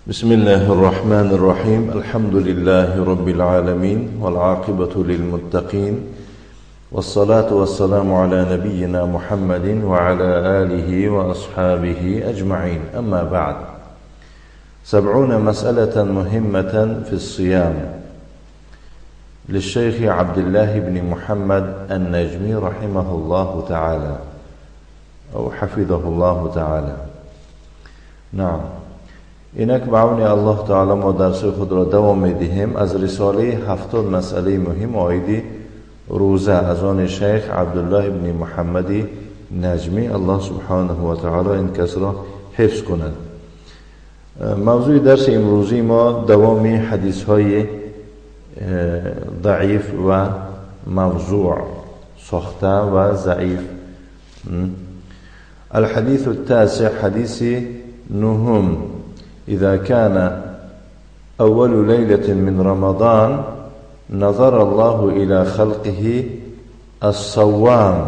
بسم الله الرحمن الرحيم. الحمد لله رب العالمين والعاقبة للمتقين والصلاة والسلام على نبينا محمد وعلى آله وأصحابه أجمعين. أما بعد، 70 مسألة مهمة في الصيام للشيخ عبد الله بن محمد النجمي رحمه الله تعالى أو حفظه الله تعالى. نعم، اینک به عون الله تعالی ما درس خود را دوام می‌دهیم از رساله 70 مسئله مهم عاید روزه از آن شیخ عبدالله بن محمد نجمی، الله سبحانه و تعالی این کس را حفظ کند. موضوع درس امروزی ما دوام حدیث های ضعیف و موضوع، ساخته و ضعیف. الحديث التاسع، حديث نهم: إذا كان أول ليلة من رمضان نظر الله إلى خلقه الصوام،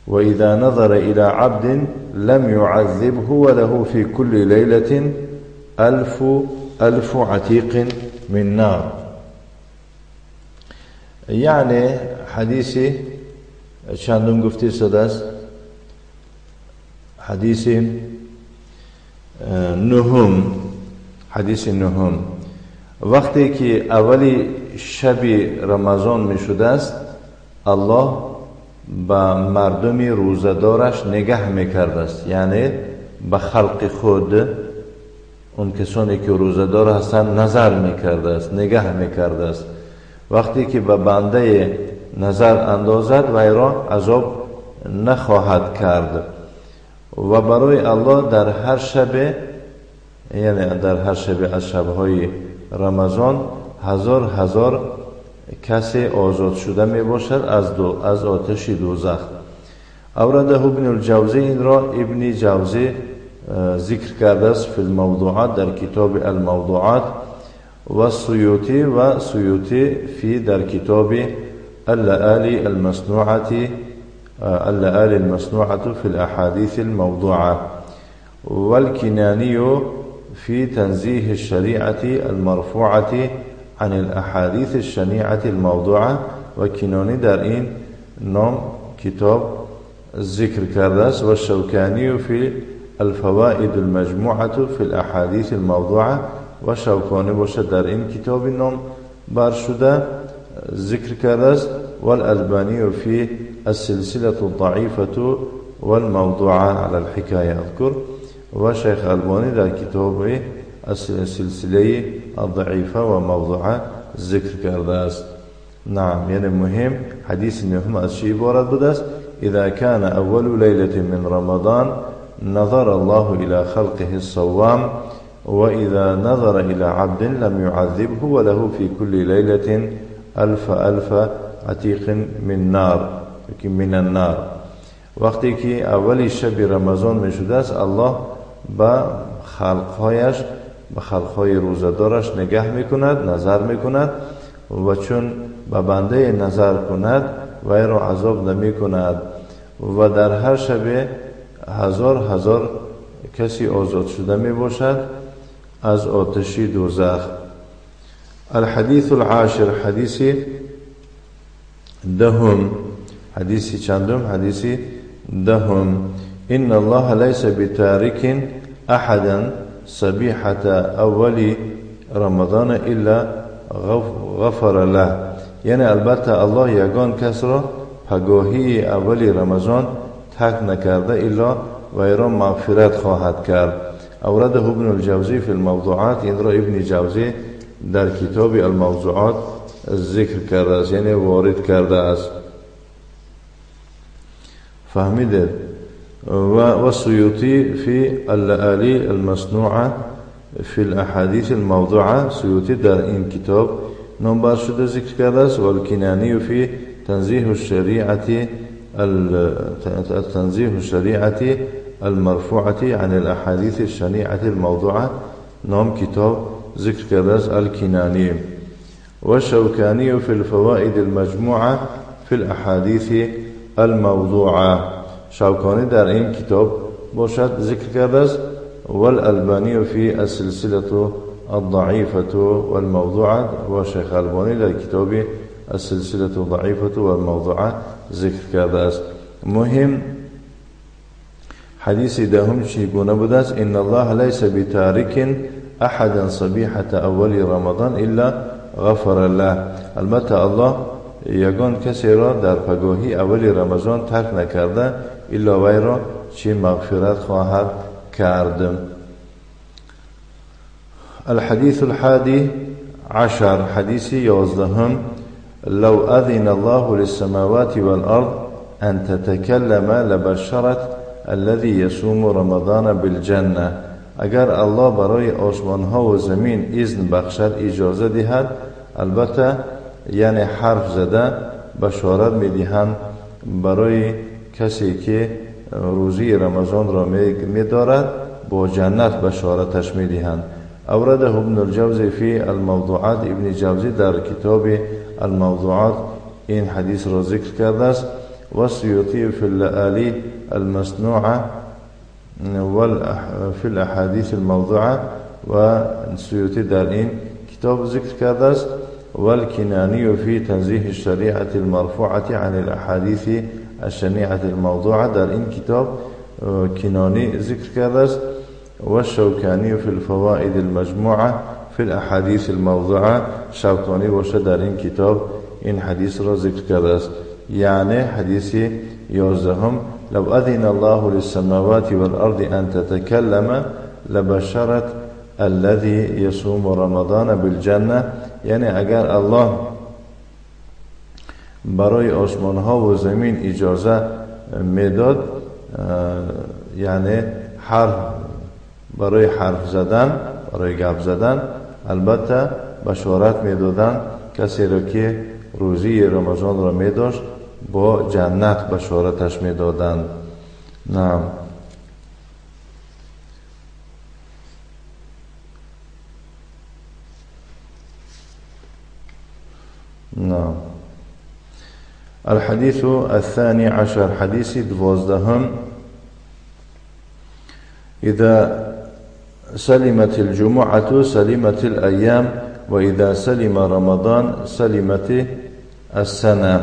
وإذا نظر إلى عبد لم يعذبه وله في كل ليلة ألف ألف عتيق من نار. یعنی حدیث چندم گفته شده است؟ حدیث نهم. حدیث نهم، وقتی که اولی شب رمضان می شده است، الله به مردم روزه‌دارش نگه می کرده است، یعنی به خلق خود، اون کسانی که روزه‌دار هستند نظر می کرده است، نگه می کرده است. وقتی که به بنده نظر اندازد وی را عذاب نخواهد کرد. و برای الله در هر شب، یعنی در هر شب از شبهای رمضان، هزار هزار کسی آزاد شده می باشد از آتش دوزخ. اورده ابن الجوزی، این را ابن جوزی ذکر کرده است فی الموضوعات، در کتاب الموضوعات، و سیوطی و سیوطی فی در کتاب اللآلی المصنوعة، اللآلی المصنوعة في الأحاديث الموضوعة، والكناني في تنزيه الشريعة المرفوعة عن الأحاديث الشنيعة الموضوعة. و کنانی در این نام کتاب ذکر کرده است. و الشوكاني في الفوائد المجموعة في الأحاديث الموضوعة، و شوکانی باشد در این کتاب نام بر شده ذکر کرده است. والألباني في السلسلة الضعيفة والموضوعة على الحكاية أذكر، و شیخ البانی در کتاب السلسله الضعیفه و موضوعه ذکر کرده است. نعم، یعنی مهم حدیث نهم از چی عبارت بوده است؟ اذا كان اول ليلة من رمضان نظر الله الى خلقه الصوام، وإذا نظر إلى عبد لم يعذبه وله في كل ليلة ألف ألف عتيق من نار، من النار. وقتی که اولی شب رمضان می شده است، الله به خلقهایش، به خلقهای روزه‌دارش نگه میکند، نظر میکند، و چون به بنده نظر کند وی را عذاب نمی کند. و در هر شب هزار هزار کسی آزاد شده می باشد از آتش دوزخ. الحدیث العاشر، حدیث دهم. حدیث چندم؟ حدیث دهم: ان الله ليس بتارك احدا صبيحة اول رمضان الا غفر له. یعنی البته الله یگان کس را پگاهی اول رمضان ترک نکرده الا وی را مغفرت خواهد کرد. اورده ابن الجوزی فی الموضوعات، این را ابن جوزی در کتاب الموضوعات ذکر کرده است، یعنی وارد کرده است. فهمیده. و سیوطی فی اللآلی المصنوعة فی الاحادیث الموضوعة، سیوطی در این کتاب نام شده ذکر کرده است. و الکنانی فی تنزیه الشریعة، تنزیه الشریعة المرفوعة عن الأحاديث الشنيعة الموضوعة، نام کتاب ذکر کرده است الکنانی. والشوكاني في الفوائد المجموعة في الأحاديث الموضوعة، شوکانی در این کتاب باشد ذکر کرده است. والألباني في السلسلة الضعيفة والموضوعة و شیخ البانی در کتاب السلسلة الضعيفة والموضوعة ذکر کرده است. مهم حدیث دهم چگونه بوده است؟ ان الله ليس بتارك احدا صبيحة اول رمضان الا غفر له. البته الله یگان کسی را در پگاهی اول رمضان ترک نکرده الا وی را چی مغفرت خواهد کرد. الحديث الحادي عشر، حدیث 11: لو أذن الله للسماوات والأرض أن تتكلم لبشرت الذي يصوم رمضان بالجنة. اگر الله برای آسمان ها و زمین اذن بخشد، اجازه دهد، البته یعنی حرف زده بشارت میدهند برای کسی که روزی رمضان را میدارد، با جنت بشارتش میدهند. اورده ابن الجوزی فی الموضوعات، ابن جوزی در کتاب الموضوعات این حدیث را ذکر کرده است. و سیوطی فی اللآلی المصنوعة فی الاحادیث الموضوعة، و سیوطی در این کتاب ذکر کرده است. والكناني في تنزيه الشريعة المرفوعة عن الأحاديث الشنيعة الموضوعة، در این کتاب کنانی ذکر کرده است. والشوكاني في الفوائد المجموعة في الأحاديث الموضوعة، شوکانی باشه در این کتاب این حدیث را ذکر کرده است. یعنی حدیث 11: لو أذن الله للسماوات والأرض أن تتكلم لبشرت الذي يصوم رمضان بالجنة. یعنی اگر الله برای آسمان ها و زمین اجازه میداد، یعنی حرف برای حرف زدن، برای گپ زدن، البته بشارت میدادن کسی را که روزی رمضان را میداشت با جنت بشارتش میدادند. نعم. نعم. الحديث الثاني عشر، حديث 12: إذا سلمت الجمعة سلمت الأيام، وإذا سلم رمضان سلمت السنة.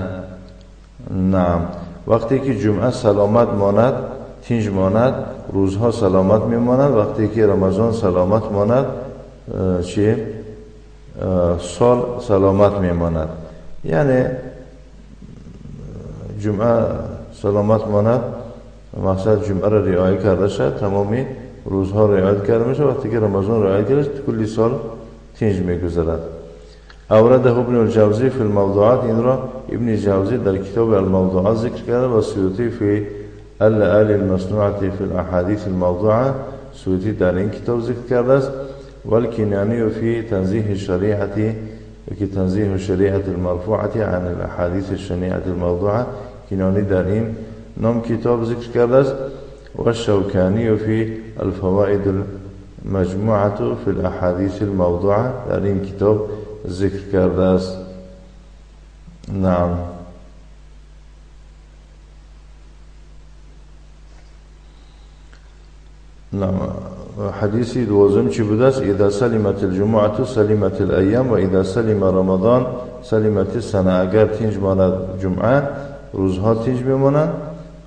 نعم. وقتی که جمعه سلامت ماند، تینج ماند، روزها سلامت میماند. وقتی که رمضان سلامت ماند، چی؟ سال سلامت میماند. یعنی جمعه سلامت ماند، مقصد جمعه را رعایت کرده شد، تمامی روزها رعایت کرده میشه. وقتی که رمضان رعایت کرده شد، کلی سال تینج میگذرد. اورده ابن الجوزی فی الموضوعات، این را ابن جوزی در کتاب الموضوعات ذکر کرده. و سیوطی فی اللآلی المصنوعة فی الاحادیث الموضوعة، سیوطی در این کتاب ذکر کرده است. والكناني في تنزيه الشريعة، که تنزيه الشريعة المرفوعة عن الأحاديث الشنيعة الموضوعة، کنانی در این نام کتاب ذکر کرده است. والشوكاني في الفوائد المجموعة في الأحاديث الموضوعة، در این کتاب ذکر کرده است. نعم. نعم. حدیث 12 چی بوده است؟ اذا سلمت الجمعة سلمت الایام و اذا سلم رمضان سلمت السنة. اگر تینج ماند جمعه، روزها تینج میمانند،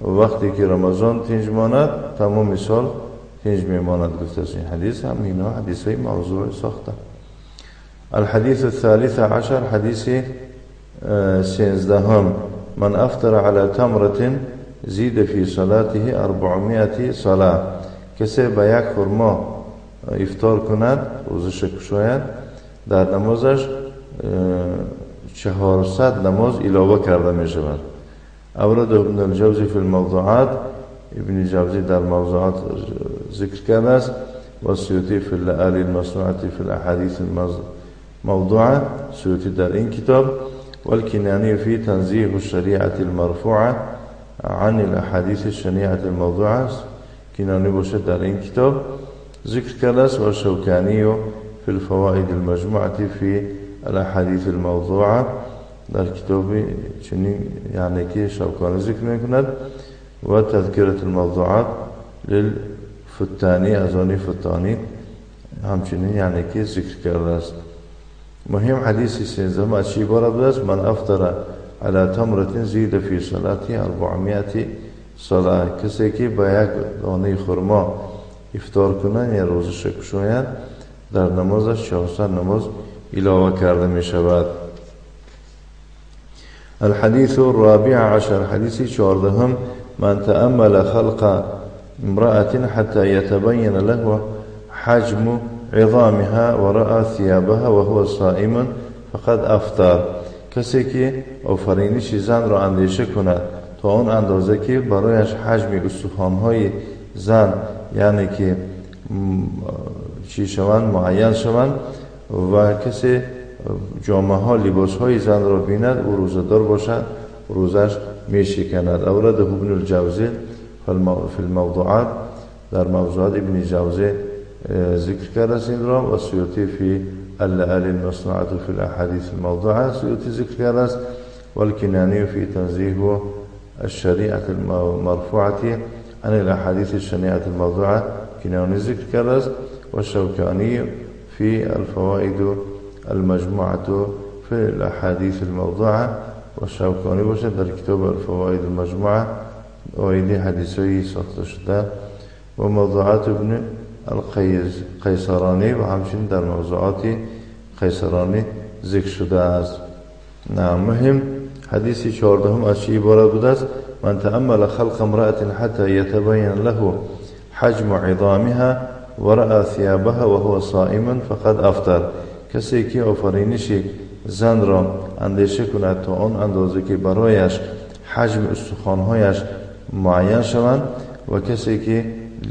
وقتی که رمضان تینج ماند تمام سال تینج میماند. گفته است این حدیث هم اینا حدیث های موضوع ساخته. الحديث الثالث عشر، حدیث 13: من افطر على تمرة زید فی صلاته 400 صلاة. کسی به یک خرما افطار کند، روزش کشاید، در نمازش 400 نماز علاوه کرده می شود. اورد ابن الجوزی فی الموضوعات، ابن جوزی در موضوعات ذکر کرده است. و سیوطی فی اللآلی المصنوعة فی الاحادیث الموضوعة، سیوطی در این کتاب. والکنانی فی تنزیه الشریعة المرفوعة عن الاحادیث الشنیعة الموضوعة، کنانی باشد در این کتاب ذکر کرده است. و شوکانی فی الفوائد المجموعة فی الاحادیث الموضوعة، در کتاب چنین یعنی که شوکانی ذکر میکند. و تذکرة الموضوعات فتانی از آن فتانی همچنین یعنی که ذکر کرده است. مهم حدیث 13 از چی عبارت بوده است؟ من افطر علی تمرة زید فی صلاته 400 صلاة. کسی که با یک دانه خرما افطار کنند یا روزش کشاید در نمازش 400 نماز علاوه کرده می شود. الحديث الرابع عشر، حديث 14 من تأمل خلق امرأة حتى يتبين له حجم عظامها ورأى ثيابها وهو صائم فقد أفطر. کسی که آفرینش زن را اندیشه کند تا آن اندازه که برایش حجم استخوان‌های زن یعنی که چی شوند معین شوند و کسی جامه ها لباس های زن را بیند او روزه‌دار باشد روزش می شکند. اورده ابن الجوزی فی الموضوعات، در موضوعات ابن جوزی ذکر کرده است این را، و سیوطی فی اللآل المصنوعة فی الاحادیث الموضوعة سیوطی ذکر کرده است، والکنانی فی تنزیه الشریعة المرفوعة عن الاحادیث الشنیعة الموضوعة کنانی ذکر کرده است، و الشوکانی فی الفوائد المجموعة في الأحاديث الموضوعة والشوكاني باشد در کتاب الفوائد المجموعة آیدی حدیثایی ساخته شده و موضوعات ابن القیصرانی و همچنین در موضوعات قیصرانی ذکر شده است. نه مهم حدیث 14 از چی عبارت بوده است؟ من تأمل خلق امرأة حتى يتبين له حجم عظامها ورأى ثيابها وهو صائم فقد أفطر. کسی که آفرینش زن را اندیشه کند تا آن اندازه که برایش حجم استخوانهایش معین شوند و کسی که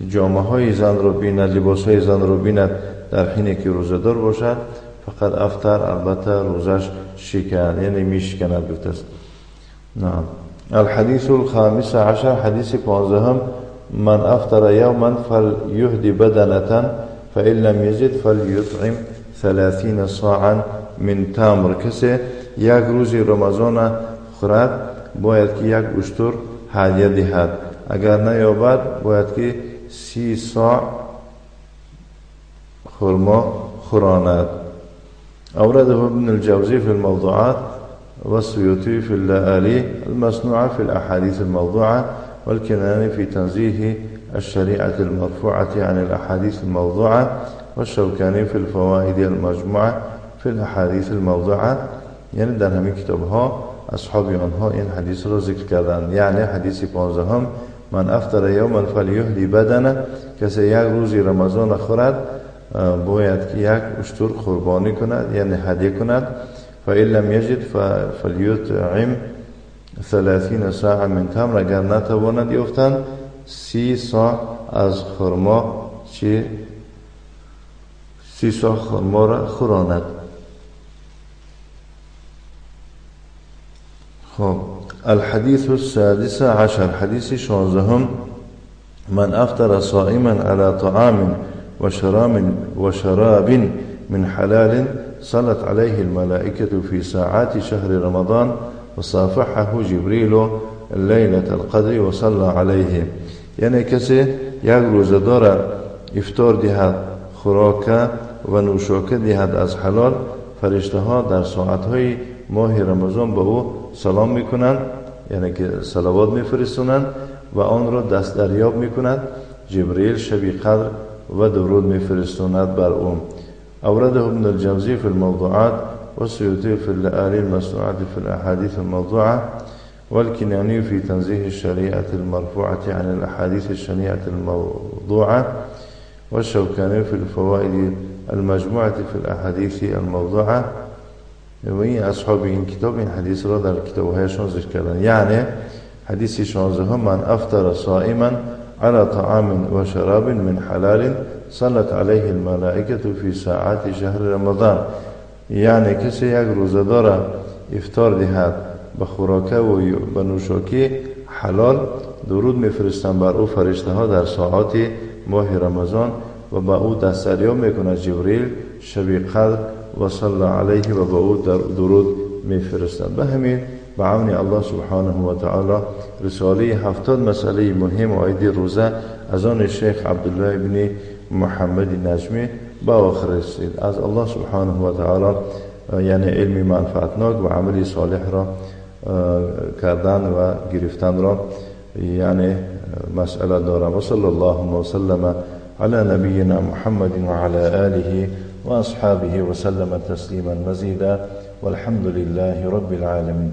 جامه های زن را بیند لباس های زن را بیند در حینی که روزه‌دار باشد فقط افطر، البته روزش شکند یعنی میشکند گفته است. نعم. الحدیث الخامس عشر، حدیث 15 من افطر یوما فلیهدی بدنة فإن لم یجد فلیطعم 30 صاعا من تمر. کسی یک روز رمضان خورد باید که یک اشتر هدیه دهد، اگر نیابد باید که 30 صاع خرما خوراند. أورده ابن الجوزي في الموضوعات والسيوطي في اللآلي المصنوعة في الأحاديث الموضوعة والكناني في تنزيه الشريعة المرفوعة عن الأحاديث الموضوعة والشوكاني في الفوائد المجموعة في الأحاديث الموضوعة. یعنی در همین کتاب ها اصحاب آنها این حدیث را ذکر کردند. یعنی حدیث 15 من افطر یوما فلیهدی بدنه، کسی یک روزی رمضان خورد باید که یک اشتر قربانی کند یعنی هدیه کند. فإن لم یجد فلیطعم 30 صاعا من تمر، اگر نتواند یافتن 30 صاع از خرما چی 30 صاع خرما را خوراند. خب الحديث السادس عشر، حديث 16 من أفطر صائما على طعام وشراب من حلال صلت عليه الملائكة في ساعات شهر رمضان وصافحه جبريل ليلة القدر وصلى عليه. یعنی کسی یک روزه‌دار افطار دهد خوراک و نوشاکه دهد از حلال، فرشته ها در ساعتهای ماه رمضان به او سلام میکنند، یعنی که صلوات میفرستونند و آن را دست دریاب میکند. جبرئیل شب قدر و درود میفرستوند بر او. أورده ابن الجوزي في الموضوعات والسيوطي في اللآلي المصنوعة في الأحاديث الموضوعة والكناني في تنزيه الشريعة المرفوعة عن الأحاديث الشنيعة الموضوعة والشوكاني في الفوائد المجموعة في الأحاديث الموضوعة. و این اصحاب این کتاب این حدیث را در کتابهایشان ذکر کردند. یعنی حدیث 16 من افطر صائما على طعام وشراب من حلال صلت عليه الملائكة في ساعات شهر رمضان. یعنی کسی یک روزه‌دار افطار دهد به خوراکه و به نوشاکه حلال، درود میفرستند بر او فرشته ها در ساعات ماه رمضان و به او دست دریاب میکند جبرئیل شب قدر و صلی علیه و به او درود میفرستند. به همین به عون الله سبحانه و تعالی رساله 70 مسئله مهم عاید روزه از آن شیخ عبدالله ابن محمد نجمی به آخر رسید. از الله سبحانه و تعالی یعنی علمی منفعتناک و عملی صالح را کردن و گرفتن را یعنی مسئله دارم. و صلی الله و سلم علی نبینا محمد و علی آله و اصحابه و سلم تسلیما مزیدا والحمد لله رب العالمین.